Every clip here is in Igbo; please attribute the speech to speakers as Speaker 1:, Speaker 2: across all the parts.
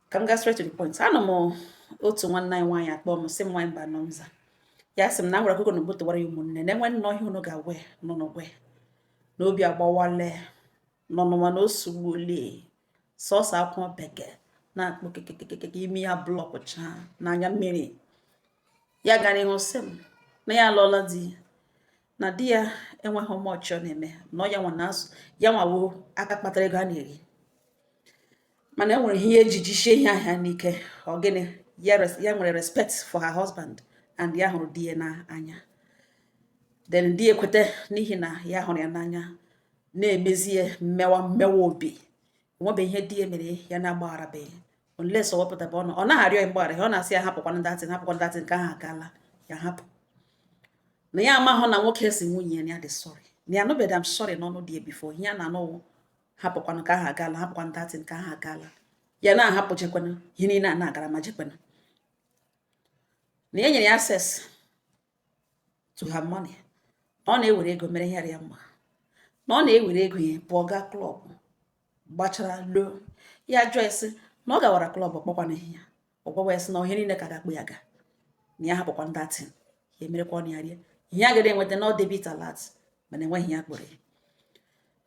Speaker 1: Ka m gaa straight to the point. Anọ m otu nwanne anyị nwaanyị akpọ m, sị m, "Nwaanyị mba nọ nza." Ya sị m na nwere akụkọ na ogbotowara ya ụmụnne na enwe nnọọ ihe unu ga-agwa ya nọ n'ogwe na obi agbawale nọnụma na osugbuolie sọsọ akwa bekee na-akpụ kekekekeke, imi ya block chaa n'anya mmiri. Ya gara ihu sị m na ya alụọla di, na di ya enweghị much ọ na-eme, na ọ ya nwa na-azụ ya, nwawo aka kpatara ego a na-eri, mana e nwere ihe eji jichie ihe ahịa n'ike. Ọ gịnị ya? Ya nwere respect for her husband and ya hụrụ di ya n'anya. Then di ya ekweta, n'ihi na ya hụrụ ya n'anya, na-emezi ya mmewa mmewa obi. Nwebe ihe di ya mere ya na-agbagharabeghị, unless ọ wepụtaba ọnụ. Ọ naghị arịọ ya mgbaghara. Ọ na-asị ya hapụkwana datin, hapụkwana datin, nke ahụ agaala, ya hapụ. Na ya amahụ na nwoke si nwunye ya na ya dị sorry, na ya anụbeghị "I'm sorry" n'ọnụ di ya before. Ihe ya na-anụwụ, "Hapụkwanụ, ka ahụ agaala, hapụkwanụ datin, ka ahụ agaala." Ya na-ahapụ jekwanụ, ihe niile a na-agara ma jekwanụ, na ya nyere ya access to her money, na ọ na-ewere ego mere ihe ya mma, na ọ na-ewere ego ya pụọ gaa club, gbachara lo. Ya jụọ ya sị na ọ gawara club, ọkpọkwana ihe ya. Ọ gwawa ya sị na ihe niile ka ga-akpụ ya ga, na ya hapụkwa datin, ya emerekwa ọnụ ya rie ihe ya gara enweta na ọ debit alert, mana enweghị ya kpọrọ ya,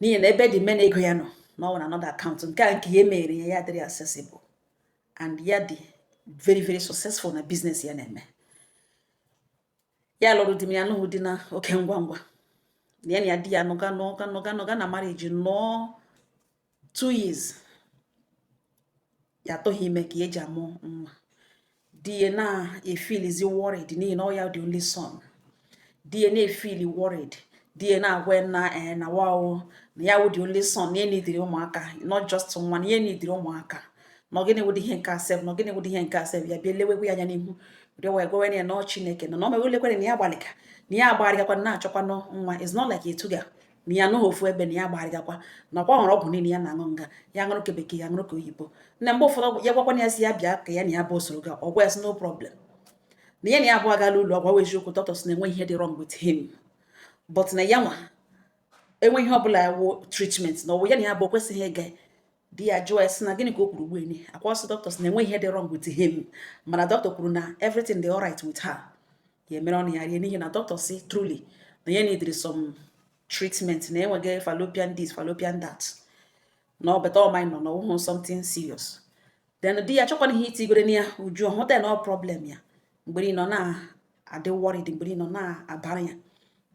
Speaker 1: n'ihi na ebe dị mme na ego ya nọ na ọ nwere another account nke a nke ya emere ya, ya dịrị accessible, and ya dị very very successful na business ya na-eme. Ya lụrụ di m, ya nụhụ di na oke ngwa ngwa, na ya na ya di ya nụga nụga nụga nụga na marriage nọọ 2 years, ya atụghị ime ka ya eji amụ nwa. Di ya na-efeelizi worried, n'ihi na ọ ya the only son. Di ya na-efeeli worried. Di ya na-agwa ya na na wow, na ya wụ the only son, na ya nidiri ụmụaka, not just nwa, na ya nidiri ụmụaka, na ọ gịnị wụdị ihe nke asef, na ọ gịnị wụdị ihe nke asef. Ya bịa lewekwa ya anya n'ihu, rịọwa ya, gwawa ya na ọ Chineke nọ na ọ mewelekwere, na ya gbalịka, na ya agbagharịgakwa na-achọkwanụ nwa. It's not like etuga na ya anụghị ofu ebe, na ya agbagharịgakwa, nakwa ọ hụrụ ọgwụ niile ya na-aṅụ, nga ya ṅụrụ ke bekee, ya ṅụrụ ka oyibo, na mgbe ụfọdụ ya gwakwana ya si ya bịa ka ya na ya bụ usoro ga ọgwa ya sị no problem, na ya na ya abụọ agala ụlọ ọgwụ. Eziokwu, doctor sị na enwe ihe dị wrong with him, but na ya nwa enwe ihe ọbụla wụ treatment na ọwụ ya na ya bụ kwesịghị ịga. Di ya jụọ ya sị na gịnị ka o kwuru ugbu eni akwa ọsọ? Doctor sị na enwe ihe dị wrong with him, mana doctor kwuru na everything dị alright with her. Ya emere ọnụ ya rie, n'ihi na doctor sị truly na ya needed some treatment, na enweghị fallopian this, fallopian that, na ọ beta ọ minor, na ọwụhụ something serious. Then di ya chọkwana ihe itigoro na ya uju ọhụta na ọ problem ya. Mgbe niile ọ na-adị worried, mgbe niile ọ na-abara ya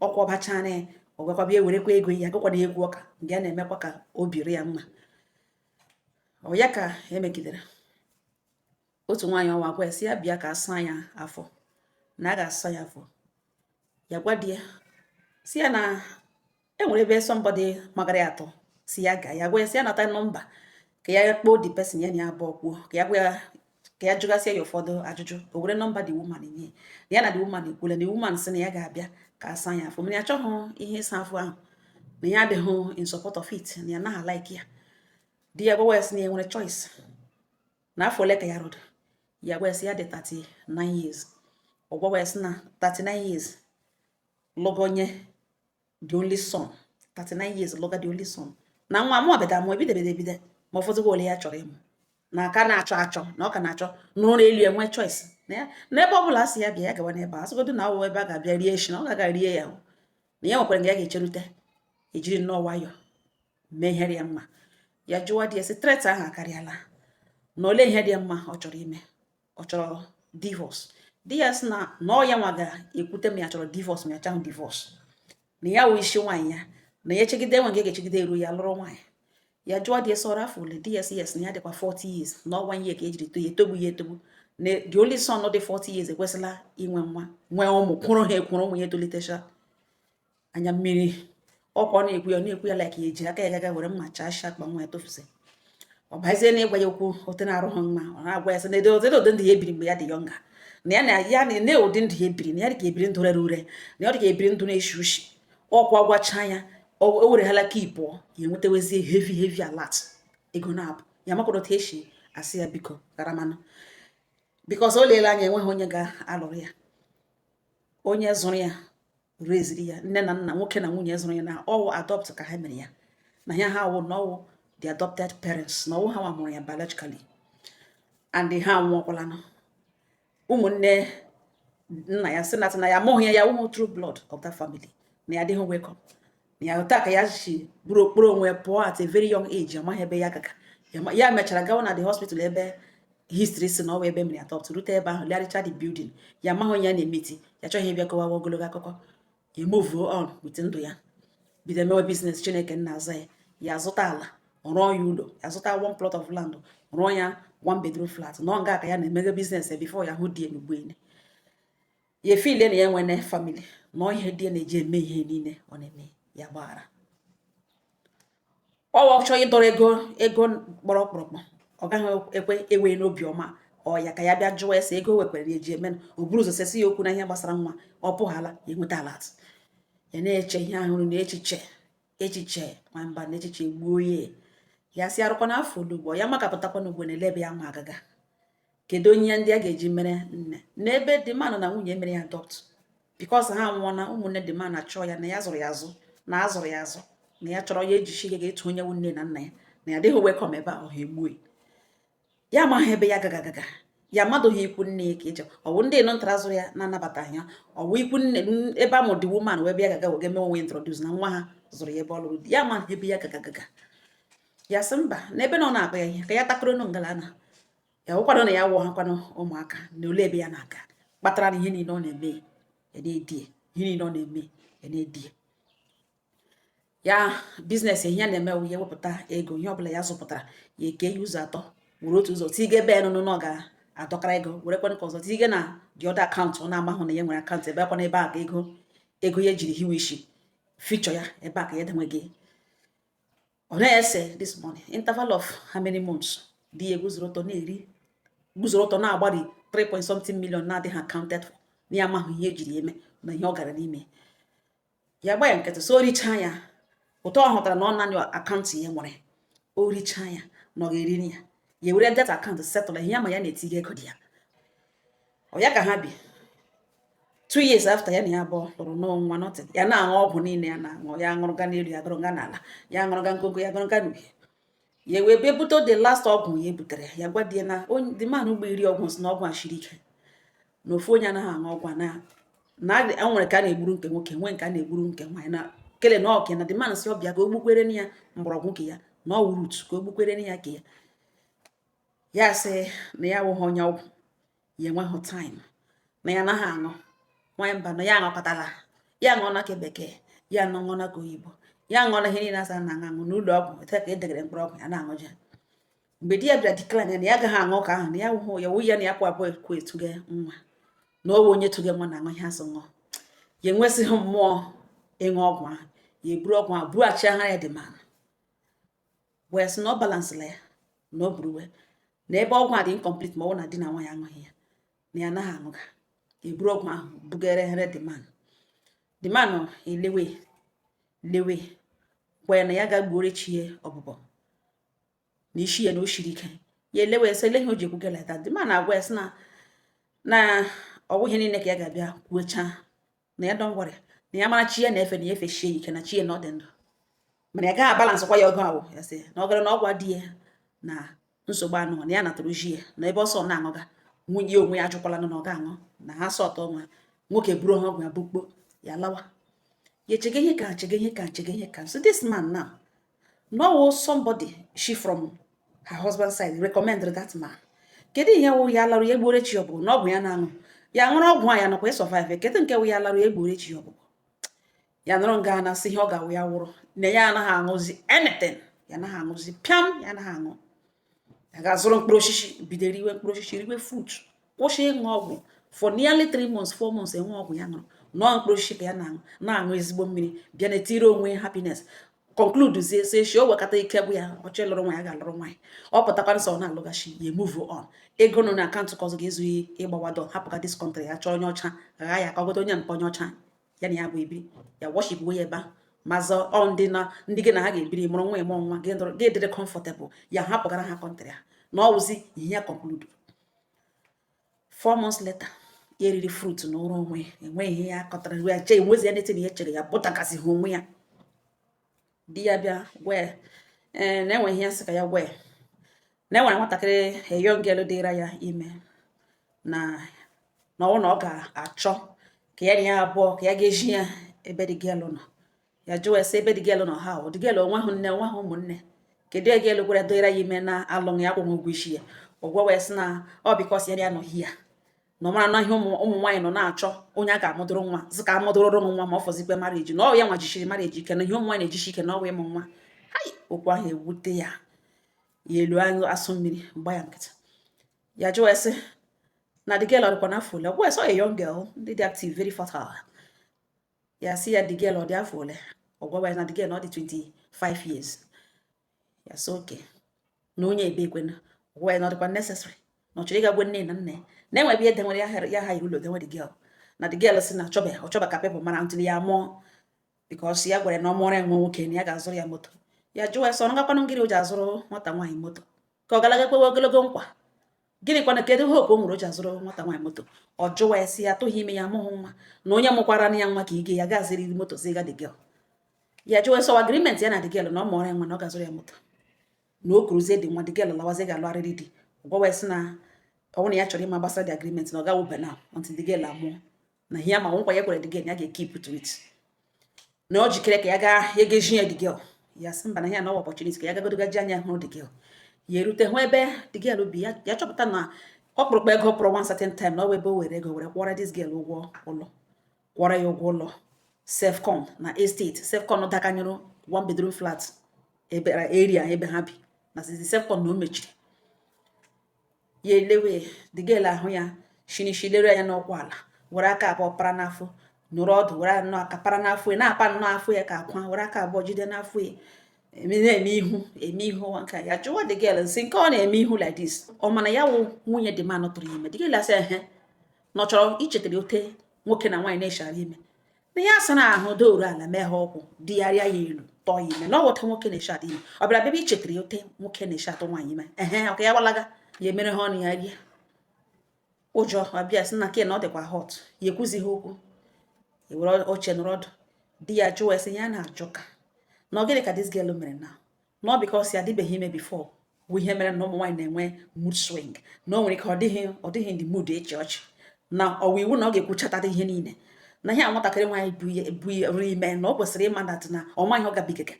Speaker 1: ọkwa ọbachara ya, ọ gwakwa bịa ewerekwa ego ya agakwana egwu ọka nke ya na-emekwa ka obi ri ya mma. Ọ ya ka emegidere otu nwaanyị ọnwa gwa ya sị ya bịa ka asa ya afọ, na a ga-asa ya afọ. Ya gwa di ya si ya na e nwere ebe somebody magara ya atọ, si ya gaa. Ya gwa ya si ya nata nọmba ka ya kpọọ the person, ya na ya abụọ kwuo, ka ya gwa ya, ka ya jụgasịa ya ụfọdụ ajụjụ. O were nọmba the woman nye ya, na the woman ekwule, na the woman sị na ya ga-abịa ka asa ya afọ, mana ya achọghị ihe ịsa afọ ahụ, na ya adịghị in support of it, na ya naghị like ya. Di ya gwawa ya sị na ya nwere choice, na afọ ole ka ya rụrụ. Ya gwa ya sị ya dị 39 years. Ọ gwawa ya sị na 39 years lụga onye the only son, 39 years lụga the only son, na nwa mụ abịada mụ ebidebede ebide, ma ụfọdụ ole ya chọrọ ịmụ, na aka na-achọ achọ, na ọ ka na-achọ nụrụ n'elu enwe choice na ya, na ebe ọ bụla a sị ya bịa, ya gawa n'ebe a. Asịgodo na awụ ebe a ga-abịa rie echi, na ọ gaga rie ya, na ya nwekwara nga ya ga-echerute, ejiri nnọọ nwayọọ mee ihe dị ya mma. Ya jụwa di ya sị threat ahụ akarịala, na olee ihe dị ya mma ọ chọrọ ime, ọ chọrọ divorce. Di ya sị na na ọ ya nwa ga-ekwute ma ya chọrọ divorce, ma ya chahụ divorce, na ya wụ isi nwaanyị ya, na ya echegide enwe nke ga-echegide eru ya lụrụ nwaanyị. Ya jụọ di ya sọrọ afọ ole. Di ya sị yes, na ya dịkwa 40 years, na ọnwa ihe ka ejiri to ya etogbu ya etogbu, na the only son dị 40 years ekwesịla inwe nwa, nwee ụmụ, kwụrụ ha ekwuru, ụmụ ya etolitecha. Anya mmiri ọkwa ọ na-ekwu ya like ya eji aka ya gaga were mma chaa shi akpa nwa ya tofuse. Ọ bazie na ịgwa ya okwu ote na-arụ ha mma. Ọ na-agwa ya sị na ụdị ụdị ndụ ya ebiri mgbe ya dị younger, na ya na ya na ụdị ndụ ya ebiri, na ya dị ka ebiri ndụ rere ure, na ya dị ka ebiri ndụ na-eshi ushi. Ọkwa gwacha ya, o wereghala ka pụọ, ya enwetawezie heavy heavy alert, ego na-apụ. Ya makwara otu esi asị ya biko garamanụ, because o leela anya enweghị onye ga-alụrụ ya, onye zụrụ ya, reziri ya. Nne na nna, nwoke na nwunye zụrụ ya, na ọwụ adopt ka ha mere ya, na ya ha wụ na ọwụ the adopted parents, na ọwụ ha nwa mụrụ ya biologically. And ha anwụọkwalanụ. Ụmụnne nna ya sị na ya amụghị ya, ya wụhụ true blood of that family, na ya adịghị welcome na ya. Taa ka ya si buru okporo onwe pụọ at a very young age, amaghị ebe ya gaga. Ya mechara gawa na the hospital ebe history si na ọ bụ ebe mere adopt. Rute ebe ahụ, legharịcha the building, ya amaghị onye ya na-emeti. Ya chọghị ịbịa kọwawa ogologo akụkọ. Ya move on with ndụ ya, bido mewe business. Chineke nna aza ya, ya azụta ala, rụọ ya ụlọ. Ya zụta one plot of land, rụọ ya one bedroom flat. Nọ nga ka ya na-emege business ya before ya hụ di n'ugbo ene. Ya efile na ya nwene family na ihe di ya na-eji eme ihe niile ọ na-eme. Ya gbaghara ọ chọọ ịdọrọ ego, ego kpọrọ ọkpụrụkpụ, ọ gaghị ekwe ewe n'obi ọma. Ọ ya ka ya bịa jụọ ese ego o wekwere ya eji eme. O buru ụzọ sesi ya okwu na ihe gbasara nwa ọ pụghala ya enweta alert. Ya na-eche ihe ahụrụ na echiche echiche nwamba na echiche gbuo ya. Ya sị arụkwa n'afọ olugbo ya makapụtakwa n'ugbo na ele ebe ya nwa agaga. Kedu onye ndị a ga-eji mere nne n'ebe the man na nwunye mere ya adopt? Because ha nwụọ na ụmụnne the man achọ ya na ya zụrụ ya azụ, na azụrụ ya azụ, na ya chọrọ ya ejichi ya ga-etu onye wu nne na nna ya, na ya adịghị welcome ebe a. Ọha egbue ya, amaghị ebe ya gaga agaga. Ya amadụghị ikwu nne ya ka eje. Ọwụ ndị nọ ntara zụrụ ya na-anabataghị ya, ọwụ ikwu nne ebe amụ the woman wee bịa gaga wege mee onwe introduce na nwa ha zụrụ ya ebe ọ lụrụ di. Ya amaghị ebe ya gaga gaga. Ya sị mba, n'ebe na ọ na-akpa ya ihe ka ya takoro ngala na ya wụkwanụ na ya wụ ha kwanụ ụmụaka na ole ebe ya na-aga kpatara na ihe niile ọ na-eme ya na-edie, ihe niile ọ na-eme ya na-edie ya business. Ihe ya na-eme wụ ya wepụta ego, ihe ọbụla ya zụpụtara, ya eke ya ụzọ atọ, were otu ụzọ tiga ebe ya nụnụ na ọ ga-adọkara ego, werekwanụ ka ọzọ tiga na the other account. Ọ na-amahụ na ya nwere account ebe akwana ebe a ka ego ego ya ejiri hiwe isi future ya, ebe a ka ya denweghị. Ọ na-ese this money. Interval of how many months, di ya guzoro ọtọ na-eri, guzoro ọtọ na-agbari 3 point something million na-adịghị accounted for, na ya amaghị ihe ejiri eme na ihe ọ gara n'ime ya. Gba ya nkịtị, so o richaa ya ụtọ ọ hụtara na ọ naanị account ya nwere. O richaa ya na ọ ga-eri ya, ya were that account settle ihe ya ma ya na-etiga ego dị ya. Ọ ya ka ha bi 2 years after ya na ya abụọ lụrụ n'ọnwa, nothing. Ya na-aṅụ ọgwụ niile ya na-aṅụ, ya ṅụrụ ga n'elu, ya gụrụ ga n'ala, ya ṅụrụ ga nkonko, ya gụrụ ga n'uhie. Ya wee bịa bute the last ọgwụ ya butere. Ya gwa di ya na the man ugbo iri ọgwụ si na ọgwụ a shiri ike, na ofu onye anaghị aṅụ ọgwụ a, na a nwere ka a na-egburu nke nwoke, nwee nke a na-egburu nke nwaanyị, na kele na ọke na the man si ọbịa ka o gbukwere ya mgbọrọgwụ nke ya, na ọ wuru ka o gbukwere ya ka ya. Ya sị na ya awụghị onye ọgwụ, ya enweghị time, na ya anaghị aṅụ. Nwanyị mba na ya aṅụkọtala, ya aṅụọ na ke bekee, ya aṅụọ na ka oyibo, ya aṅụọ na ihe niile asa na aṅụ aṅụ n'ụlọ ọgwụ etu ka edegere mkpụrụ ọgwụ ya na-aṅụja. Mgbe di ya bịara decline ya na ya agaghị aṅụ ka ahụ, na ya wụhụ ya wụ ya na ya kwa abụọ ekwu etuge nwa, na ọwụ onye tụge nwa na-aṅụ ihe asụ ṅụọ. Ya enwesịghị mmụọ ịṅụ ọgwụ ahụ. Ya eburu ọgwụ ahụ bughachi aha ya. The man wee sị na ọ balansịla ya, na o buru wee na ebe ọgwụ a dị incomplete, ma ọ bụ na di na nwaanyị aṅụghị ya, na ya anaghị aṅụga. Eburu ọgwụ ahụ bugara here the man. The man elewe lewe gwa ya na ya ga-gbuore chi ya ọbụbọ na isi ya na o shiri ike. Ya elewe sị ele ihe o ji ekwuge like that. The man agwa ya sị na ọ bụghị ihe niile ka ya ga-abịa kwuochaa, na ya don't worry, na ya mara chi ya na-efe, na ya efechie ya ike, na chi ya na ọ dị ndụ, mana ya gaghị abalansịkwa ya ọgụ ahụ. Ya sị na ọ gara na ọgwa di ya na nsogbu anụ, na ya natara oji ya na ebe ọsọ na-aṅụga nwunye ya onwe ya ajụkwala na ọ ga-aṅụ na ha sọ ọtọ nwa nwoke buru ha ọgwụ ya bukpo ya lawa. Ya echege ihe ka chege ihe ka chege ihe ka. So this man now no somebody she from her husband side recommend that man. Kedu ihe wụ ya larụ ya egbuore chi ọbụbụ na ọgwụ ya na-aṅụ, ya ṅụrụ ọgwụ a, ya nọkwa survive? Kedu nke wụ ya larụ ya egbuore chi ọbụbụ? Ya nọrọ nga na sị ihe ọ ga-awụ ya wụrụ na ya anaghị aṅụzi anything, ya anaghị aṅụzi pịam, ya anaghị aṅụ. Ya ga-azụrụ mkpụrụ osisi, bido riwe mkpụrụ osisi, riwe fruit, kwụsị ịṅụ ọgwụ for nearly 3 months, 4 months. Enwe ọgwụ ya ṅụrụ nọọ mkpụrụ osisi ka ya na-aṅụ, na-aṅụ ezigbo mmiri, bịa na-etiri onwe happiness. Conclude zie sị shi o wekata ike bụ ya ọchọ ịlụrụ nwa ya ga-alụrụ nwaanyị. Ọ pụtakwa nsọ ọ na-alụghachi, ya move on. Ego nọ na account ka ọzọ ga-ezughị ịgbawado hapụga this country. Ya chọọ onye ọcha gha ya ka ọ gote onye mpe onye ọcha ya na ya bụ ebiri ya worship ya ebe ahụ, ma zọ ọ ndị na ndị gị na ha ga-ebiri mụrụ nwa ịmụ nwa gị dịrị comfortable. Ya hapụgara ha country ha na ọ wụzi ihe ya conclude. 4 months later, ya eriri fruit na ụra onwe ya, enweghị ihe ya kọtara ya che enwezi ya anything ya chere ya bụtakasịghị onwe ya. Di ya bịa gwa ya ee na enweghị ihe ya sị ka ya gwa ya. Na enwere nwatakịrị, a young girl, dịra ya ime na ọ na ọ ga-achọ ka ya na ya abụọ ka ya ga-eji ya ebe the girl nọ. Ya jụọ ese ebe the girl nọ. Ha the girl onwe hụ nne, onwe hụ ụmụnne? Kedu ege girl gwara dịra ya ime na alụghị ya, akwụghị ụgwọ isi ya? Ụgwọ wee sị na ọ because ya na ya nọ hia na ọ mara na ihe ụmụ nwaanyị nọ na-achọ onye a ga-amụdụrụ nwa zị ka amụdụrụrụ m nwa, ma ọ fọzikwe marriage, na ọ ya nwa jishiri marriage ike, na ihe ụmụ nwaanyị na-ejishi ike na ọ wụ ịmụ nwa. Hai, okwu ahụ ewute ya. Ya elu anyụ asụ mmiri mgba ya nkịtị. Ya jụọ ese na the girl ọ dịkwa n'afọ ole. Ọ gwa sọ a young girl ndị dị active, very fertile. Ya sị ya the girl ọ dị afọ ole. Ọ gwawa ya na the girl na ọ dị 25 years. Ya sị okay, na onye ebe ekwena. Ọ gwa ya na ọ dịkwa necessary, na ọ chọrọ ịga gwa nne na nna ya na enwebe ihe denwere ya ya ha ụlọ denwe the girl, na the girl sị na chọba ọ chọba ka people mara ntụli ya mụọ, because ya gwara na ọ mụọrọ ya nwa nwoke na ya ga-azụrụ ya moto. Ya jụọ ya sị ọrụ gakwanụ ngịrị o ji azụrụ nwata nwaanyị moto, ka ọ galaga kwewe ogologo nkwa gịnị kwana? Kedu hope o nwere o ji azụrụ nwata nwaanyị moto? Ọ jụwa ya sị ya atụghị ime ya amụghị nwa, na onye mụkwara na ya nwa ka ige ya gaziri moto ziga the girl. Ya jụwa sọ agreement ya na the girl na ọ mụọrọ ya nwa na ọ ga-azụrụ ya moto, na o kuruzie dị nwa, the girl lawazie, ga-alụgharịrị di. Ọ gwawa ya sị na ọ bụrụ na ya chọrọ ịma gbasara the agreement, na ọ gawo na until the girl amụọ, na ihe ya ma nkwa ya kwere the girl, ya ga-ekeep to it, na ọ jikere ka ya gaa ya ga-eji ya the girl. Ya sị mba, na ya na ọ opportunity ka ya gagodogaji anya hụrụ the girl. Ya erute hụ ebe the girl bi ya, ya chọpụta na ọkpụrụkpụ ego pụrụ one certain time na ọ bụ ebe o were ego were kwụọrọ this girl ụgwọ ụlọ, kwụọrọ ya ụgwọ ụlọ self-con na estate, self-con dakanyụrụ one bedroom flat ebe area ebe ha bi na sizi self-con na o mechiri. Ya elewe the girl ahụ, ya shinishi lere anya n'ọkwa ala, were aka abụọ para n'afọ, nọrọ ọdụ, were nnọọ aka para n'afọ ya, na-apa nnọọ afọ ya ka akwa, were aka abụọ jide n'afọ ya, eme na-eme ihu, eme ihu nka. Ya jụwa the girl nsị nke ọ na-eme ihu like this, ọ mana ya wụ nwunye the man tụrụ ya ime. The girl asị ehe, na ọ chọrọ ichetara ote nwoke na nwaanyị na-eshara ime, na ya asa na ahụ dooru ala mee ha ọkwụ digharịa ya elu tọọ ya ime, na ọ wụta nwoke na-eshi atụ ime. Ọ bịara bịa ichetara ya ote nwoke na-eshi atụ nwaanyị ime. Ehe, ọka ya gbalaga, ya emere ha ọnụ, ya rie ụjọ ọbịa sị na ke na ọ dịkwa hot. Ya ekwuzighị okwu, ya were oche nọrọ ọdụ. Di ya jụwa sị ya na-ajụ ka na ọ gịnị ka this girl mere na ọ because ya adịbeghị ime before bụ ihe mere na ụmụ nwaanyị na-enwe mood swing, na o nwere ike ọ dịghị in the mood ịchị ọchị, na ọwa iwu na ọ ga-ekwuchatata ihe niile, na ihe a nwatakịrị nwaanyị bụ ya ime, na ọ kwesịrị ịma that na ọ maghị ọ gabigaga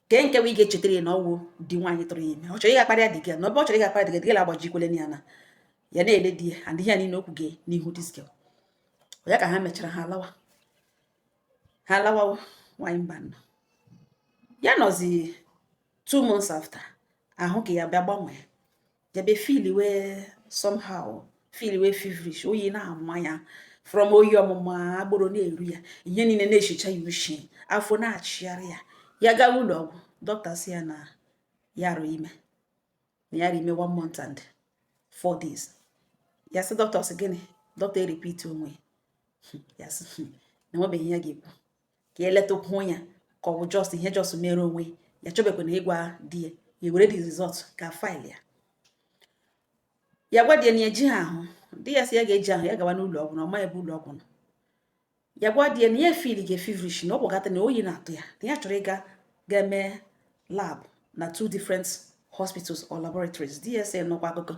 Speaker 1: ke nke bụ ị ga-echetara ya na ọwụ di nwaanyị tụrụ ya ime. Ọ chọrọ ịga kparịa di gị, na ebe ọ chọrọ ịga kparịa di gị, agbajikwele ya na ya na-ele di ya and ihe a niile okwu gị n'ihu this girl ya. Ka ha mechara ha lawa, ha lawa. Nwaanyị mba nọ ya nọzi 2 months after, ahụ ka ya bịa gbanwee, ya bịa feel wee somehow, feel wee feverish, oyi na-ama ya, from oyi ọmụma agboro na-eru ya, ihe niile na-echicha ya ushi, afọ na-achịgharị ya. Ya gawa ụlọ ọgwụ, dọkịta sị ya na ya arụ ime, na ya ime 1 month and 4 days. Ya sị dọkịta sị gịnị? Dọkịta erepeat onwe ya, sị na enwebeghị ihe ya ga-ekwu, ka ya letakwu ya, ka ọ bụ just ihe just mere onwe ya, chọbekwa na ịgwa di ya. Ya were the result ka file ya, ya gwa di ya na ya ejighị ahụ. Di ya sị ya ga-eji ahụ ya gawa n'ụlọ ọgwụ, na ọma ebe ụlọ ọgwụ nọ. Ya gwa di ya na ya feel ga feverish, na ọ gwagata na oyi na-atụ ya, na ya chọrọ ịga ga mee lab na two different hospitals or laboratories. Di ya sị nọkwa akụkọ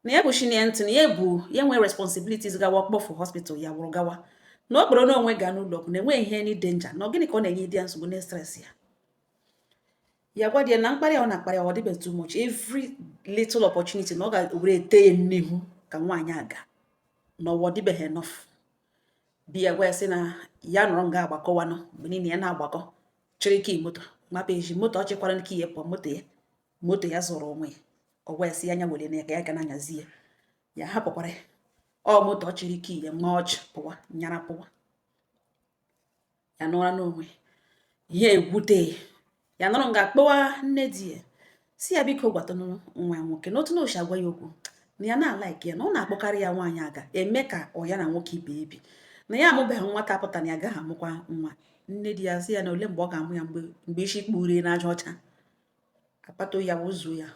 Speaker 1: na ya bụ ya ntị na ya bụ ya nwee responsibilities, gawa kpọfụ hospital, ya wụrụ gawa na ọ kpọrọ n'onwe gaa n'ụlọ ọgwụ, na enweghị ihe any danger, na ọ gịnị ka ọ na-enye di ya nsogbu na stress ya. Ya gwa di ya na mkparị ọ na-akparị ọ dịbe too much, every little opportunity na ọ ga-were ete ya n'ihu ka nwaanyị aga na ọwa dịbeghị enough. Di ya gwa ya sị na ya nọrọ nga agbakọwanụ mgbe niile, ya na-agbakọ chịrị key moto mapụ eji moto, ọ chịkwara key ya pụọ, moto ya, moto ya zụrụ onwe ya. Ọ gwa ya sị ya anya were na ya ka ya ga na-anyazi ya. Ya hapụkwara ya ọ moto, ọ chịrị key ya nwa ọchị pụwa, nyara pụwa. Ya nọrọ n'onwe ihe egwute ya, nọrọ nga kpọwa nne di ya, si ya biko gwatụnụ nwa ya nwoke na otu na oshi agwa ya okwu, na ya na-alike ya, na ọ na-akpọkarị ya nwaanyị aga eme ka ọ ya na nwoke ibe ebi, na ya amụbeghị nwa ka pụta, na ya agaghị amụkwa nwa. Nne di ya sị ya na ole mgbe ọ ga-amụ ya, mgbe isi kpurie n'aja ọcha akpata ya wụzuo ya.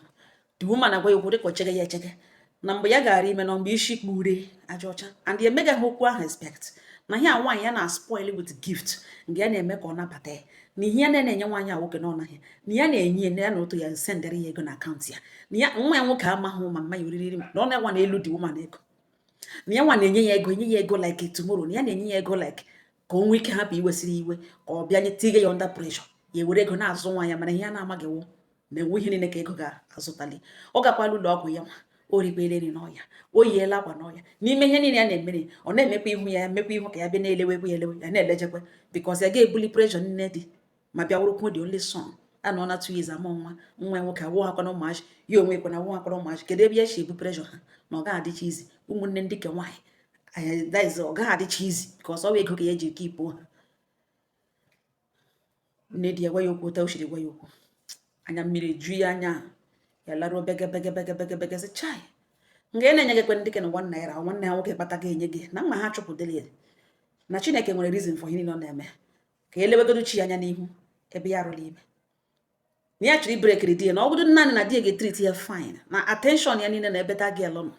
Speaker 1: The woman agwa ya okwu dịka o chege ya echege na mgbe ya gara ime na mgbe isi kpure aja ọcha, and ya emegaghị okwu ahụ expect na ihe a nwaanyị ya na spoil with gift nke ya na-eme ka ọ nabata ya, na Na ihe ya na-enye nwaanyị a nwoke na ọ naghị na ya na-enye ya na otu ya sendịrị ya ego na account ya, na ya nwa ya nwoke amaghị ma mma ya oriri, na ọ na-enwa na elu dị woman ego, na ya nwa na-enye ya ego, enye ya ego like tomorrow, na ya na-enye ya ego like ka o nwee ike hapụ iwesịrị iwe, ka ọ bịa nye tige ya under pressure, ya ewere ego na-azụ nwa ya. Mana ihe ya na-amaghị wụ na enwe ihe niile ka ego ga-azụtali. Ọ gakwala ụlọ ọgwụ, ya nwa o rikwele nri n'ọya, o yiela akwa n'ọya. N'ime ihe niile ya na-emere, ọ na-emekwa ihu ya, mekwa ihu ka ya bịa na-elewekwa ya elewe, ya na-elejekwa, because ya ga-ebuli pressure nne dị ma bịa wụrụkwa the only son. Anọ na 2 years ama nwa nwa ya nwoke awụ akwa na ụmụazị ya onwe ekwe na awụ akwa na ụmụazị. Kedu ebe ya si ebu pressure ha? Na ọ gaghị adịcha izi ụmụnne ndị ke nwaanyị, that is, ọ gaghị adịcha izi because ọ bụ ego ka ya eji keep ha. Nne di ya gwa ya okwu otu o siri gwa ya okwu, anya mmiri ju ya anya, ya laruo bege bege bege bege bege, sị chai, nga ya na-enye gị ekwe ndị ke na 1 naira nwanne ha nwoke kpata ga-enye gị na mma ha chụpụdịrị ya, na Chineke nwere reason for ihe niile ọ na-eme, ka elewegodo chi ya anya n'ihu ebe ya arụla ime, na ya chọrọ ibreakiri di ya, na ọ bụrụ naanị na di ya ga-etreat ya fine, na attention ya niile na ebe that girl nọ,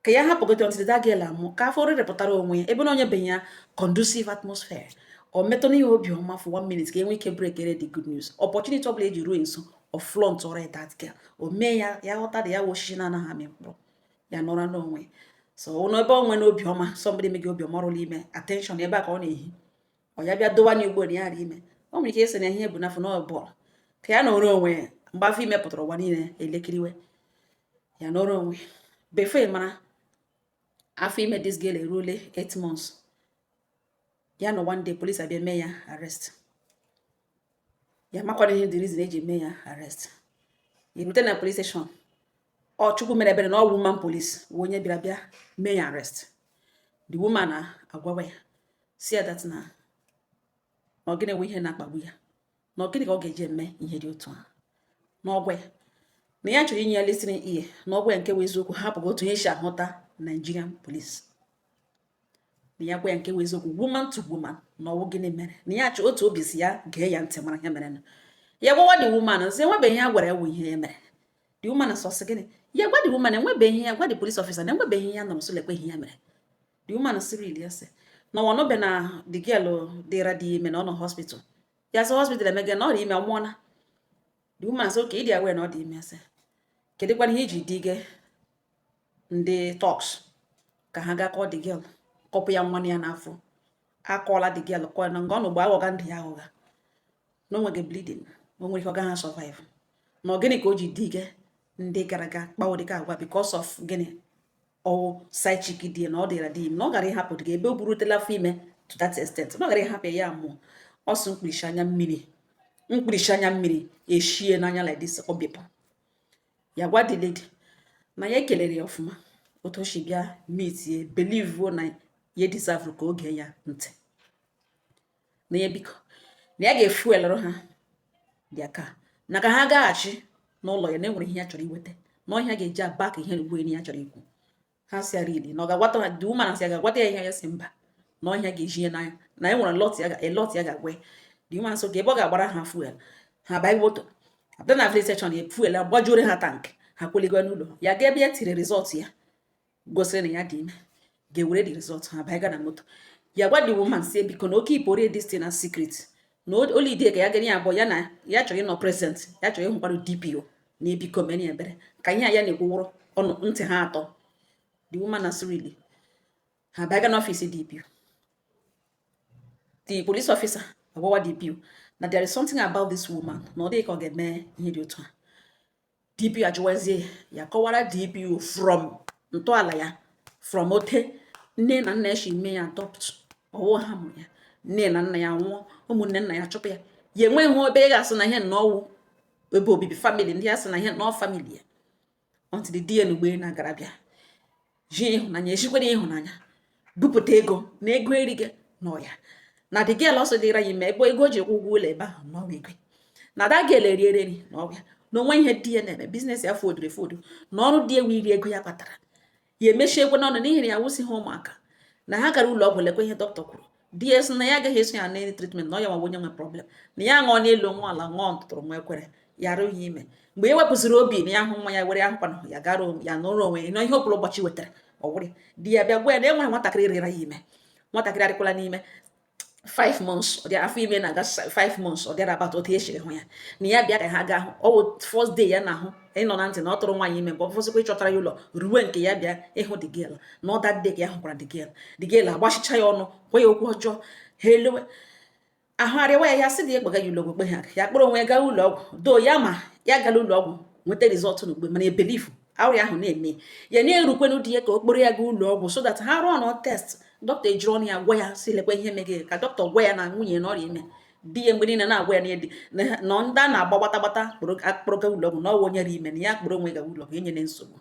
Speaker 1: ka ya hapụgodo until that girl amụ, ka afọ rịrịpụtara onwe ya ebe na onye benye ya conducive atmosphere, ọ metụ n'ihe obiọma for one minute, ka e nwee ike breakere the good news. Opportunity ọbụla eji ruo nso, ọ flaunt ọrịa that girl, o mee ya ya ghọta dị ya wụ osisi na-anaghị amị mkpụrụ, ya nọrọ n'onwe. So ụnụ ebe ọ nwee n'obiọma, somebody mege obiọma ọrụla ime, attention ebe a ka ọ na-ehi, ọ ya bịa dowa n'ugbo na ya ara ime, o nwere ike ịsị na ihe bụ n'afọ na ọ bọọlụ, ka ya nọrọ onwe ya. Mgbe afọ ime pụtara, ụwa niile elekiriwe ya, nọrọ onwe before ị mara, afọ ime this girl eruole 8 months. Ya nọ, one day police abịa mee ya arrest. Ya makwana ihe the reason eji mee ya arrest. Ya erute na police station, ọ Chukwu mere ebere na ọ woman police wụ onye bịara bịa mee ya arrest. The woman agwawa ya, si ya that na ọ gịnị wụ ihe na-akpagbu ya, na ọ gịnị ka ọ ga-eji eme ihe dị otu a, na ọgwa ya na ya chọrọ inye ya listening ear, na ọgwa ya nke wụ eziokwu, hapụghị otu ihe si ahụta Nigerian police, na ya gwa ya nke wụ eziokwu, woman to woman, na ọwụ gịnị mere, na ya chọ otu obi si ya gee ya ntị mara ihe mere. Na ya gwawa the woman sị enwebeghị ihe a gwara ya wụ ihe ya mere. The woman sọ sị gịnị? Ya gwa the woman enwebeghị ihe ya gwa the police officer na enwebeghị ihe ya nọrọ sị lekwe ihe ya mere. The woman sịrị ya sị na ọ nọbe na the girl dịra dị ime, na ọ nọ hospital. Ya sị hospital emege na ọ dị ime, ọ mụọna? The woman sị okay, ịdị aware na ọ dị ime. Ya sị kedụkwana ihe iji dige ndị thugs ka ha gaa kọọ the girl, kọpụ ya nwa ya n'afọ, akọọla the girl, kọọ na nga ọ nọ mgbe aghọga ndụ ya aghụgha, na o nweghị bleeding, o nwere ike ọ gaghị survive, na ọ gịnị ka o ji dige ndị gara aga kpawo dịka agwa, because of gịnị? Ọwụ side chick dị na ọ dịra dị ime, na ọ gara ịhapụ dị ebe o burutela afọ ime to that extent, na ọ gara ịhapụ ya mụọ ọsọ. Mkpirisi anya mmiri, mkpirisi anya mmiri eshie n'anya like this, ọ bịpụ. Ya gwa the lady na ya ekelere ya ọfụma otu o si bịa meet ye, believe na ya deserve ka oge ya ntị, na ya biko na ya ga-efuelụrụ ha their car, na ka ha gaghachi n'ụlọ ya, na enwere ihe ya chọrọ iweta, na ọhịa ga-eji aba ka ihe ugbo ya chọrọ ikwu. Ha si really na ọ ga-agwata ha. The woman sị ya ga-agwata ya ihe. Ya si mba, na ọhịa ga-eji ya n'anya, na e nwere lot ya a lot ya ga-agwa ya. The woman so ka ebe ọ ga-agbara ha fuel, ha banye moto abịa na filling station ya, fuel agbajuore ha tank, ha kweligo n'ụlọ ya, ga ebe ya tiri result ya gosiri na ya dị ime, ga-ewere the result, ha banye na moto. Ya gwa the woman si biko na oke ipore this thing na secret, na olide ka ya gani ya abụọ, ya na ya chọrọ ịnọ present, ya chọrọ ịhụkwara DPO, na ebiko mere ya ebere ka ihe a ya na-ekwuwụrụ ọnụ ntị ha atọ. The woman na really ha bịaga n'ọfịs DPO. The police officer agwawa DPO na there is something about this woman, na ọ dịghị ka ọ ga-eme ihe dị otu a. DPO ajụwazie ya, kọwara DPO from ntọala ya, from ote nne na nna ya si mee ya adopt, ọwụ ha mụrụ ya, nne na nna ya nwụọ, ụmụnne nna ya chụpụ ya, ya enweghị ebe ị ga-asị na ihe nnọọ ebe obibi family ndị ya sị na ihe nnọọ family ya, until the DN ugbo na gara bịa ji ịhụnanya, ejikwere ịhụnanya bupụta ego na ego erighị n'ọya, na the girl ọsọ dịra ya ime, ebe ego o ji kwụ ụgwọ ụlọ ebe ahụ n'ọwa ego, na that girl eriere nri n'ọbịa, na onwe ihe di ya na-eme business ya foduru efodu, na ọrụ di ewu iri ego ya kpatara ya emechie ekwe n'ọnụ, n'ihi na ya wụsị ha ụmụaka, na ha gara ụlọ ọgwụ, lekwa ihe dọkịta kwuru. Di ya sị na ya agaghị eso ya na treatment, na ọ ya nwa onye nwe problem, na ya ṅụọ n'elu nwa ala, ṅụọ ntụtụrụ nwa ekwere ya arụghị ime. Mgbe e wepụsịrị obi na ya hụ nwa ya were ahụkwana ya gara ya nụrụ onwe ya na ihe ọbụla ụbọchị wetara ọ wụrụ. Di ya bịa gwa ya na e nwere nwatakịrị rịara ya ime, nwatakịrị adịkwala n'ime. 5 months, ọ dị afọ ime na-aga 5 months, ọ dịara about otu esiri hụ ya na ya bịa ka ha gaa hụ. Ọ wụ first day ya na-ahụ ịnọ na ntị na ọ tụrụ nwaanyị ime, mgbe ọ fọsịkwa ịchọtara ya ụlọ ruwe nke ya bịa ịhụ the girl, na ọ that day ka ya hụkwara the girl. The girl agbachicha ya ọnụ, gwa ya okwu ọjọọ. Ha elewe ahụ arịwa ya, ya sị dị ya kpọga ya ụlọ ọgwụ, kpe ha ya kpọrọ onwe ya gaa ụlọ ọgwụ doo ya. Ma ya gara ụlọ ọgwụ nweta result n'ugbe, mana ebelifu ọrịa ahụ na-eme ya na-erukwenu di ya ka o kpọrọ ya gaa ụlọ ọgwụ so that ha rụọ nọ test, dọkịta ejiri ọnụ ya gwa ya si lekwa ihe megị, ka dọkịta gwa ya na nwunye na ọrịa ime. Di ya mgbe niile na-agwa ya na edi na ndị a na-agba gbata gbata kpụrụ gaa ụlọ ọgwụ, na ọwụ onye ime na ya kpụrụ onwe ga ụlọ ọgwụ enyere nsogbu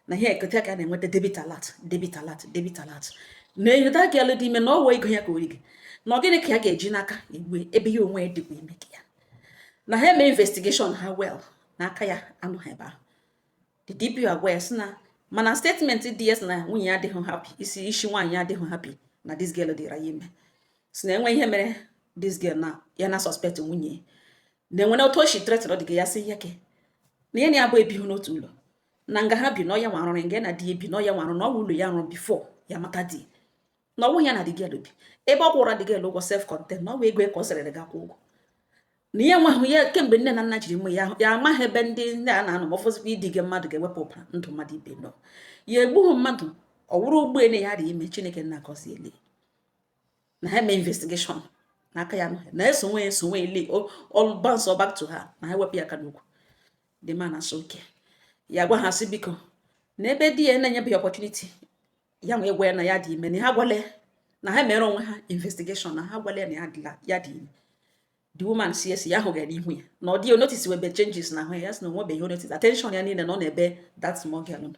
Speaker 1: na ihe ekete ka a na-enweta debit alert, debit alert, debit alert, na eheta ka dị ime, na ọwụ ego ya ka origi, na ọ gịnị ka ya ga-eji n'aka igwe ebe ya onwe ya dịkwa ime ka ya na ha eme investigation ha well n'aka ya anụghị ebe ahụ. The DPO agwa ya sị na mana statement dị ya sị na nwunye ya adịghị happy, isi isi nwaanyị adịghị happy na this girl dịra ya ime, si na enwe ihe mere this girl na ya na suspect nwunye na enwere otu o si threaten ọ dị ya, sị ya ke na ya na ya bụ ebighị n'otu ụlọ, na nga ha bi na ọya nwa arụrụ nga ya na di ya bi na ọya nwa arụ na ọ bụ ụlọ ya rụrụ before ya mata di, na ọnwụ ya na the girl bi ebe ọ kwụra the girl ụgwọ self content, na ọ bụ ego ka ọ sịrị ga kwụ ụgwọ, na ya enweghị ya kemgbe nne na nna jiri mụ ya, ya amaghị ebe ndị a na-anọ, ma ọfọzikwa ịdị gị mmadụ ga-ewepụ ụbara ndụ mmadụ ibe nọ ya egbughị mmadụ, ọ wụrụ ụgbọelu ya dị ime. Chineke nna gọziele na ha eme investigation n'aka ya na-eso nwe eso nwe ele all bounce back to her, na ha ewepụ ya aka n'okwu. The man asị oke ya gwa ha sị biko, na ebe di ya na-enyebeghị opportunity ya nwee gwa ya na ya dị ime, na ha gwala ya na ha mere onwe ha investigation, na ha gwala ya na ya dịla ya dị ime. The woman si esi ya hụgara ihu ya na ọ dị notice webe changes na ahụ ya, ya sị na onwebeghị notice, attention ya niile na ọ na-ebe that small girl nọ.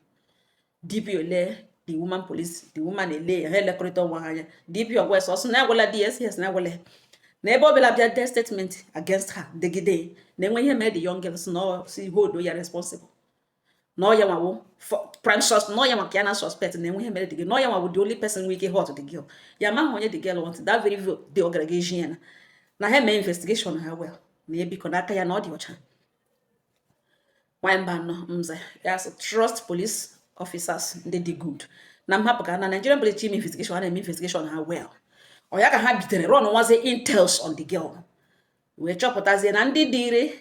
Speaker 1: DPO lee the woman, police the woman ele ya, ha elekọrịta onwe ha anya. DPO gwa ya sọ na agwala di ya, yes, na agwala ya na ebe ọ bịara bịa dee statement against her degide na enwe ihe mere the young girl, si na ọ si hold ya responsible, na ọ ya nwawo prime suspect, na ọ ya nwa ka ya na suspect na enwe ihe mere the girl, na ọ ya nwawo the only person nwere ike hurt the girl. Ya amaghị onye the girl want that very day ọ gara ga eji ya na ha mee investigation ha well, na ya biko n'aka ya na ọ dị ọcha. Nwanyị mba nọ nze ya sị trust police officers ndị dị good, na m hapụ ka na Nigerian police team investigation ha na-eme investigation ha well. Ọ ya ka ha bitere run nwazie intels on the girl, wee chọpụtazie na ndị dị ire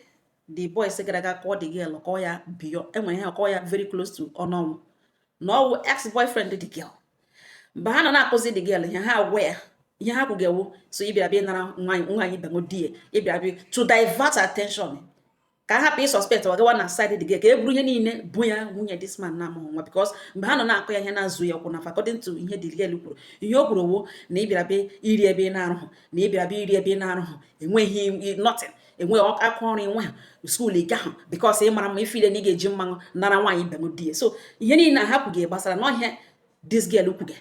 Speaker 1: the boys gara aga kọọ the girl, kọọ ya biyo enwere ihe, kọọ ya very close to ọnọnwụ, na ọwụ ex boyfriend the girl. Mgbe ha nọ na-akụzi the girl ihe, ha agwa ya ihe ha kwuga ewu so ịbịara bịa nara nwaanyị ibe di ya, ịbịara bịa to divert attention ka a hapụ ị suspect ọ gawa na side the girl, ka e buru ihe niile bụ ya nwunye this man na-amụghị nwa, because mgbe ha nọ na-akụ ya ihe na-azụ ya ụkwụ na according to ihe the girl kwuru, ihe o kwuru wo na ịbịara bịa iri ebe ị na-arụghụ, na ịbịara bịa iri ebe ị na-arụghụ, enweghị nothing, enweghị aka ọrụ, enwe ha school ị gaghụ, because ị mara mma ifile na ị ga-eji mmanụ nara nwaanyị ibe m di ya. So ihe niile ha kwuge gbasara na ọhịa this girl kwuge,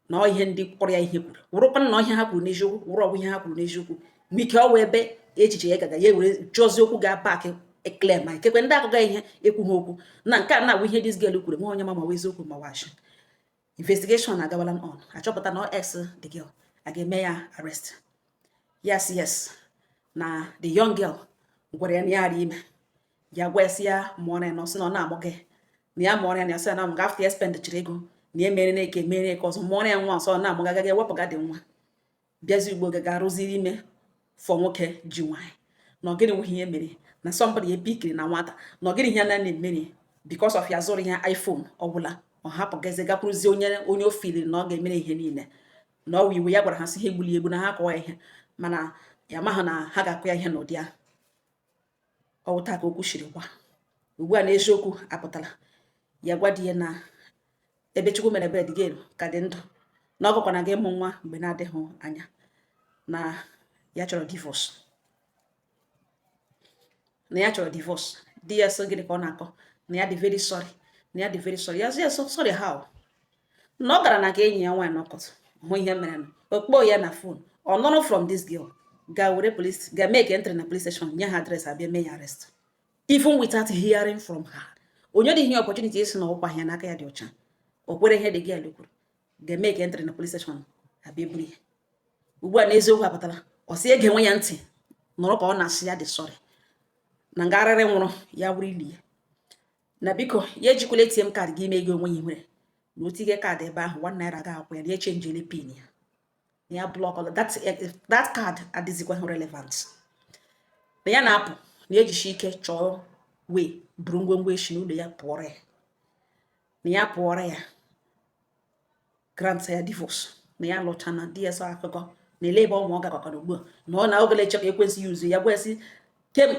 Speaker 1: na ọ ihe ndị kpọrọ ya ihe kwuru wụrụkwana na ọhịa ha kwuru n'eziokwu, wụrụ ọgwụ ihe ha kwuru n'eziokwu nwee ike ọwụ ebe echiche ya gaga ya ewere chọzie okwu ga-back ekle, ma ikekwe ndị akụga ihe ekwughị okwu na nke a na-agwa ihe this girl kwuru, nwe onye ma ma eziokwu ma washi. Investigation agawala on, achọpụta na ex the girl, a ga-eme ya arrest. Yes, na the young girl gwara ya na ya ara ime ya, gwa esi ya mụọrọ ya, na ọ sị na ọ na-amụ gị na ya mụọrọ ya, na ya sị ya na ọ after ya spend chiri ego na ya mere na-eke mere eke ọzọ mụọrọ ya nwa ọsọ na-amụ gaga ewepụga dị nwa bịazi ugbo ga arụziri ime fọ nwoke ji nwaanyị, na ọ gịnị nweghị ihe mere na somebody epikiri na nwata, na ọ gịnị ihe na na-emere because of ya zụrụ ihe iPhone ọbụla, ọ hapụ gazi gakwuruzie onye o filiri na ọ ga-emere ihe niile, na ọ wụ iwe ya gwara ha sị ha egbuli egbu, na ha akọwa ihe, mana ya amaghị na ha ga-akụ ya ihe n'ụdị ahụ. Ọ wụ taa ka okwu shiri gwa ugbu a na eziokwu apụtala. Ya gwa di ya na ebe Chukwu mere bed gị ka dị ndụ, na ọ gakwana gị ịmụ nwa mgbe na-adịghị anya, na ya chọrọ divorce, na ya chọrọ divorce. Di ya sị gịnị ka ọ na-akọ, na ya dị very sorry, na ya dị very sorry. Ya sị ya so sorry how, na ọ gara na nke enyi ya nwaanyị nọkọt hụ ihe mere nụ, o kpọọ ya na phone, ọ nọrọ from this girl ga were police ga make entry na police station, nye ha address, abịa mee ya arrest even without hearing from her. Onye dị ihe opportunity isi na ọkwa ya n'aka ya dị ọcha, o kwere ihe the girl kwuru, ga-eme ka entry na police station, abịa eburu ya. Ugbu a na eziokwu apụtala, ọ sị ege nwe ya ntị nọrọ ka ọ na-asị ya dị sorry, na ngarịrị nwụrụ ya wụrụ ili ya, na biko ya ejikwala ATM card gị ime ego onwe ya nwere, na o tinye card ebe ahụ ₦1 ga akwụ ya, na echenjele PIN ya. Na ya block that card, adịzikwa relevant. Na ya na-apụ, na ejishi ike chọọ wee buru ngwongwo eshi n'ụlọ ya pụọrọ ya, na ya pụọrọ ya, grant ya divorce, na ya lụcha na di ya. Sọ akụkọ na ele ebe ọnwa ọ gakọkọrọ ugbu a na ọ na ogele eche ka ekwensị ya uzu ya gwa esi.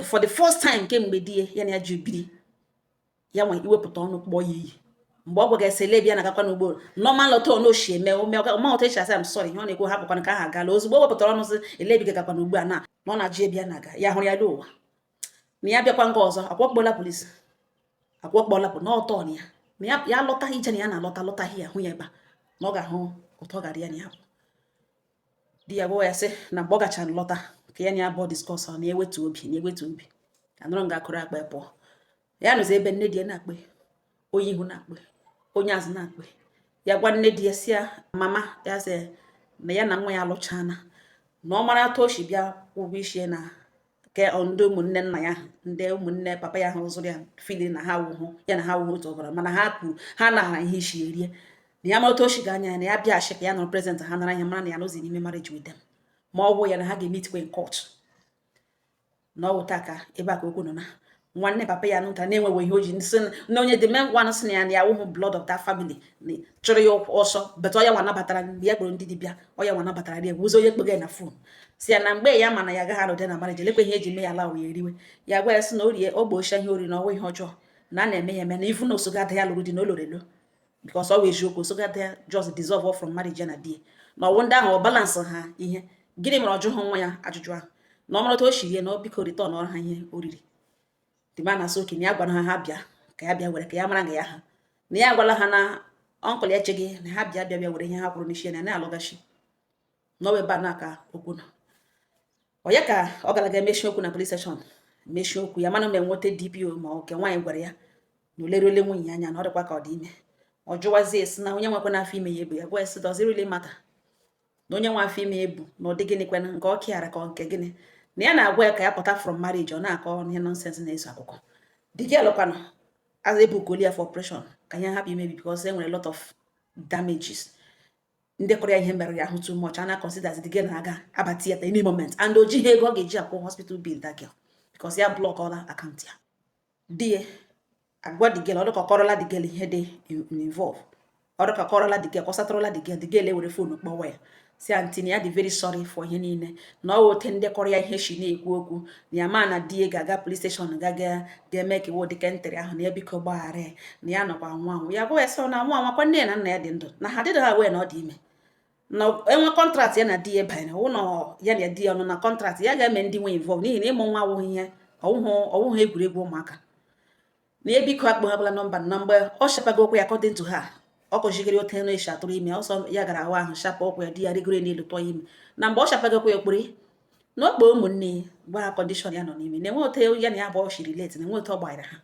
Speaker 1: For the first time kemgbe di ya ya na ya ji biri, ya nwe iwepụta ọnụ kpọọ ya iyi. Mgbe ọ gwaga esi ele ebe ya na-agakwa n'ugbo, normal otu ọ n'oshi eme ome ọma otu esi asị, "I'm sorry," ihe ọ na-ekwu, hapụkwana ka aha agala. Ozugbo o wepụtara ọnụ sị ele ebe gakwa n'ugbo a, na ọ na-ajụ ebe ya na-aga, ya hụrụ ya n'ụwa na ya bịakwa nga ọzọ. Akwakpola polisi, akwakpola bụ n'ọtọ na ya na ya ya lọta ije, na ya na-alọta lọtaghị ya, hụ ya ebe a, na ọ ga-ahụ ụtọ gara ya na ya. Di ya gwa ya sị na mgbe ọ gachara lọta, ka ya na ya abụọ discuss, na ewetu obi, na ewetu obi anụrụ nga akụrụ akpa ya pụọ. Ya nụzi ebe nne di ya na-akpị, onye ihu na-akpị, onye azụ na-akpị ya. Gwa nne di ya si ya, mama ya sị na ya na nwa ya alụchana, na ọ mara atụ o si bịa ụgwọ isi ya, na ke ndị ụmụnne nna ya, ndị ụmụnne papa ya ahụ zụrụ ya, fili na ha wụhụ ya, na ha wụhụ otu ọbara, mana ha kwuru ha nara ihe isi erie, na ya mara otu o si ga anya ya, na ya bịa ashị ka ya nọrọ present, ha nara ihe, mara na ya nọzi n'ime marriage with them, ma ọ bụ ya na ha ga-emeetikwa in court. Na ọ wụ taa ka ebe a ka okwu nọ na nwanne papa ya nụta na-enweghị ihe o ji sị na onye the main one sị na ya na ya wụhụ blood of that family chụrụ ya ọsọ. But ọ ya nwa nabatara mgbe ya kpọrọ ndị dibịa, ọ ya nwa nabatara ya, wuzo onye kpega ya na phone, si ya na mgbe ya ma na ya agaghị anọdị na marriage, lekwe ihe eji mee ya, ala ya eriwe ya. Gwa ya sị na o rie o gbochie ihe oriri na ọnwa ihe ọjọọ na a na-eme ya eme, na ifu na osogo ada ya lụrụ di na o loro elo, because ọ wụ eziokwu, osogo ada ya just dissolve off from marriage ya na di ya, na ọwụ ndị ahụ ọ balance ha ihe. Gịnị mere ọ jụghị nwa ya ajụjụ ahụ, na ọ mara otu o shiri ya, na ọ biko return ọrụ ha ihe oriri. The man na-asị okenye ya gwara ha, ha bịa ka ya bịa were, ka ya mara nga ya ha, na ya agwala ha na uncle ya echeghị na ha bịa bịa bịa were ihe ha kwuru n'isi ya, na na-alụgachi n'ọwa ebe a na ka okwu nọ. Ọ ya ka ọ gara ga mechie okwu na police station, mechie okwu ya, mana ma enweta DPO, ma ọ nke nwaanyị gwara ya na oleruole nwunye ya anya, na ọ dịkwa ka ọ dị ime. Ọ jụwazie esi na onye nwekwa n'afọ ime ya ebu. Ya gwa ya sị, does it really matter na onye nwe afọ ime ebu, na ọ dị gịnị kwenụ nke ọ kịara ka ọ nke gịnị, na ya na-agwa ya ka ya pụta from marriage, ọ na-akọ ihe nonsense na-eso akụkọ. The girl kwanụ as ebukoli ya for operation ka ihe hapụ imebi, because e nwere a lot of damages, ndị kọrọ ya ihe mere ya ahụ too much. A na consider the girl na-aga aba theatre any moment, and o jighị ego ọ ga-eji akwụ hospital bill that girl, because ya block ọla account ya. Di ya agwa the girl, ọ dịka kọrọla the girl ihe dị involve, ọ dịka kọrọla the girl, kọsatụrụla the girl. The girl ewere phone kpọwa ya, si aunty na ya dị very sorry for ihe niile, na ọ wụ ote ndị kọrọ ya ihe shi na-ekwu okwu, na ya ma na di ya ga-aga police station ga ga ga-eme ka iwu dịka ntịrị ahụ, na ya biko gbaghara ya, na ya nọkwa nwa anwụ. Ya gwa ya sị na nwa anwakwa, nne ya na nna ya dị ndụ, na ha dịdị ha wee na ọ dị ime, na enwe contract ya na di ya banyere wụ na ya na di ya nọ na contract, ya ga-eme ndị nwe involve, n'ihi na ịmụ nwa awụghị ihe ọwụhụ egwuregwu ụmụaka, na ya biko akpọghabụla nọmba. Na mgbe ọ shapago okwu ya, according to her, ọ kụzigiri otu na esi atụrụ ime ọsọ, ya gara ahụ ahụ shapa ụkwụ ya, di ya rigoro n'elu tụọ ime. Na mgbe ọ shapago okwu ya okpere na ọ kpọọ ụmụnne ya, gwa ha condition ya nọ n'ime, na enwe otu ya na ya abụọ shiri late, na enwe otu ọ gbanyere ha,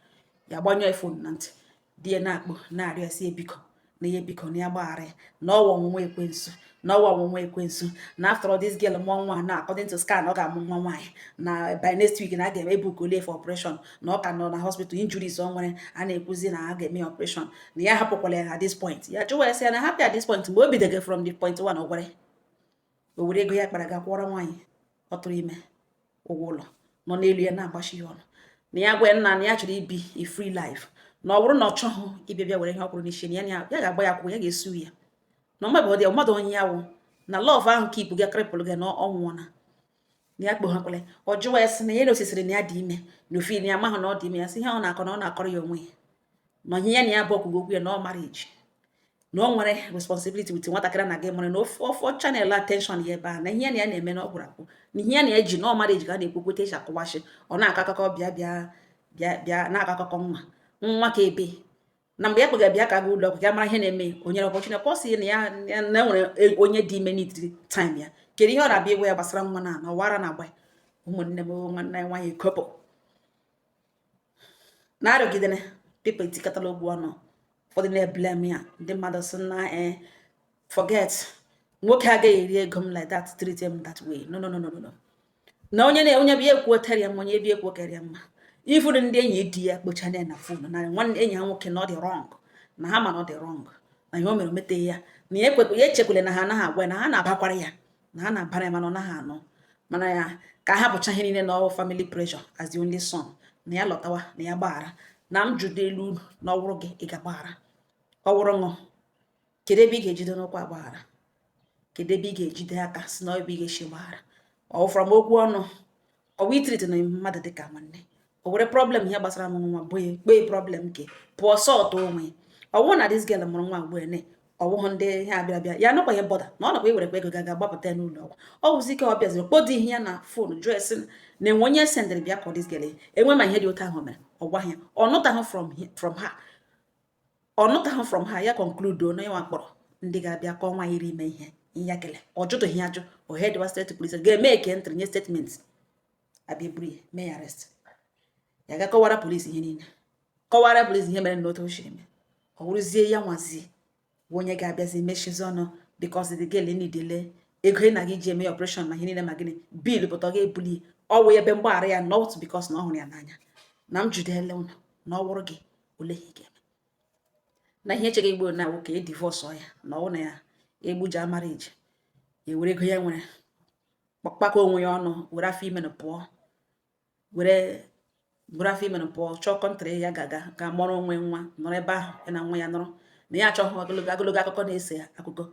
Speaker 1: ya gbanyụọ phone na ntị di ya, na-akpọ na-arịọ ya, si ya biko, na ya biko, na ya gbaghara ya, na ọwa ọnwụnwa ekwensu, na ọwa ọnwụnwa ekwensu, na after all this girl mụọ nwa na according to scan, ọ ga-amụ nwa nwaanyị, na by next week na a ga-eme book ole for operation, na ọ ka nọ na hospital, injuries ọ nwere, a na-ekwuzi na a ga-eme operation, na ya hapụkwala ya at this point. Ya jụwa ya sị ya na hapụ at this point, mgbe o bidogo from the point one, ọ gwara ya o were ego ya kpara ga kwụọrọ nwaanyị ọ tụrụ ime ụgwọ ụlọ nọ n'elu ya, na-agbachi ya ọnụ, na ya gwa ya nna na ya chọrọ ibi a free life, na ọ bụrụ na ọ chọghị ịbịa bịa were ihe ọ kwụrụ n'isi, na ya ya ga-agba ya akwụkwọ, ya ga-esu ya, na ọmabụ dị mmadụ onye ya wụ na love ahụ keep gị cripple gị, na ọ nwụọna, na ya kpoghakwala. Ọ jụwa ya sị na ya na osisiri na ya dị ime, na ofi na ya amaghị na ọ dị ime. Ya sị ihe ọ na-akọ, na ọ na-akọrọ ya onwe ya, na onye ya na ya bụ ọkwụgo okwu ya, na ọ marriage, na o nwere responsibility with nwatakịrị na gị mụrụ, na ofe channel attention ya ebe a, na ihe ya na ya na-eme na ọ gwụrụ agwụ, na ihe ya na ya ji na ọ marriage ka a na-ekwu kwete eji akụwashi. Ọ na-akọ akụkọ bịa bịa bịa bịa, na-akọ akụkọ nwa nwa ka ebe na mgbe ya kpega bịa ka ga ụlọ ọgwụ ka ya mara ihe na-eme, o nyere opportunity ka ọ sị na ya na enwere onye dị ime need time ya. Kedu ihe ọ na-abịa ịgwa ya gbasara nwa na ọwara na agba ya? Ụmụnne m, nwanne anyị nwaanyị ekopụ na-arịọgidere people etikọtala okwu ọnụ, ụfọdụ na-eblame ya, ndị mmadụ sị na forget, nwoke agaghị eri ego m like that, treat him that way, no, no, no, no, no. Na onye na onye bịa ekwuo ya mma, onye bịa ekwuo karịa mma. Ifuru ndị enyi di ya kpochana ya na phone na nwanne enyi ha nwoke na ọ dị wrong, na ha ma na ọ dị wrong, na ihe o mere o meteghị ya, na ya ekwekwe ya, echekwele na ha anaghị agwa ya, na ha na-abakwara ya. Na ha na-abara ya, mana ọ naghị anụ. Mana ya ka ha hapụcha ihe niile na ọwụ family pressure as the only son, na ya lọtawa, na ya gbaghara. Na m judo elu unu, na ọwụrụ gị, ị ga-agbaghara? Ọwụrụ ṅụ, kedu ebe ị ga-ejide n'ụkwụ agbaghara? Kedu ebe ị ga-ejide aka si na ebe ị ga-esi gbaghara? Ọ from okwu ọnụ, ọ bụ i treat na mmadụ dịka nwanne, o were problem ihe gbasara m nwa bụ kpee problem nke pụọ sọtụ onwe. Ọ bụrụ na this girl mụrụ nwa ugbu a, ọ bụghị ndị ihe abịa abịa ya nọkwa ihe bọda na ọ nọkwa iwerekwa ego ga gbapụta ya n'ụlọ ọgwụ. Ọ wụzi ike ọ bịaziri kpọdo ihe ya na phone, jụọ esi na enwe onye sendịrị bịa ka this girl enwe. Ma ihe dị otu ahụ mere, ọ gwaghị ya, ọ nụtahụ from her, ọ nụtahụ from her. Ya conclude na ya kpọrọ ndị ga-abịa ka ọnwa iri ime ihe ya kele. Ọ jụtụghị ya ajụ. O headwa state police ga-eme eke ntịrị nye statement, abịa buru ya, mee ya arrest. Ya ga kọwara polisi ihe niile, kọwara polisi ihe mere na otu o siri mee. Ọ wụrụzie ya nwazi bụ onye ga-abịazi mechizi ọnụ, because the girl nidele ego ị na-aga iji eme operation ma ihe niile, ma gịnị bill pụta, ọ ga-ebuli ọwụ ebe mgbaghara ya, not because na ọ hụrụ ya n'anya. Na m jidele ụnụ, na ọ wụrụ gị, ole ihe ị ga-eme? Na ihe echeghị igbo na nwoke e divorce ya, na ọ na ya egbuja marriage, ya were ego ya nwere kpakọ onwe ya ọnụ, were afọ ime na pụọ, were buru afọ ime na pụọ, chọọ country ya ga-aga ga mụọrọ onwe nwa, nọrọ ebe ahụ ya na nwa ya nọrọ. Na ya achọghị ogologo ogologo akụkọ na-ese ya akụkọ,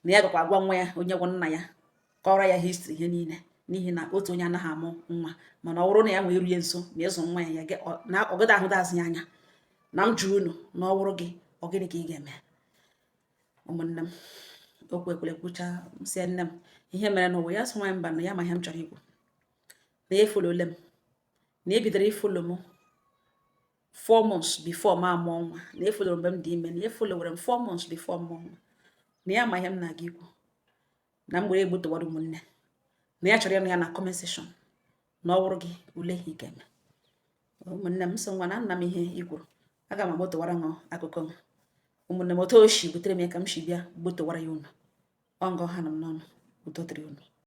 Speaker 1: na ya gakwa agwa nwa ya onye gwụ nna ya, kọrọ ya history ihe niile, n'ihi na otu onye anaghị amụ nwa. Mana ọ bụrụ na ya nwee eruye nso na ịzụ nwa ya, ya na ọgọdọ ahụ azụ ya anya. Na m jụrụ unu, na ọ bụrụ gị, ọ gịnị ka ị ga-eme? Ụmụnne m, okwu ekwere kwucha. M sị nne m ihe mere n'ụwa ya, sị nwaanyị mba, na ya ma ihe m chọrọ ikwu, na ya efollowle m, na ebidoro ifollow m 4 months before m amụọ nwa, na efollowere mgbe m dị ime, na efollowere m 4 months before m mụọ nwa, na ya ma ihe m na-aga ikwu, na m were egbutowara ụmụnne, na ya chọrọ ịnụ ya na comment section. Na ọ bụrụ gị, ule ihe ị ga-eme? Ụmụnne m, sị ngwa, na nna m ihe i kwuru, aga m agbotowara ṅụ akụkọ m. Ụmụnne m, otu o si butere m ya ka m si bịa gbotowara ya unu. Ọ ngọ ha nọ m n'ọnụ. Udo dịrị unu.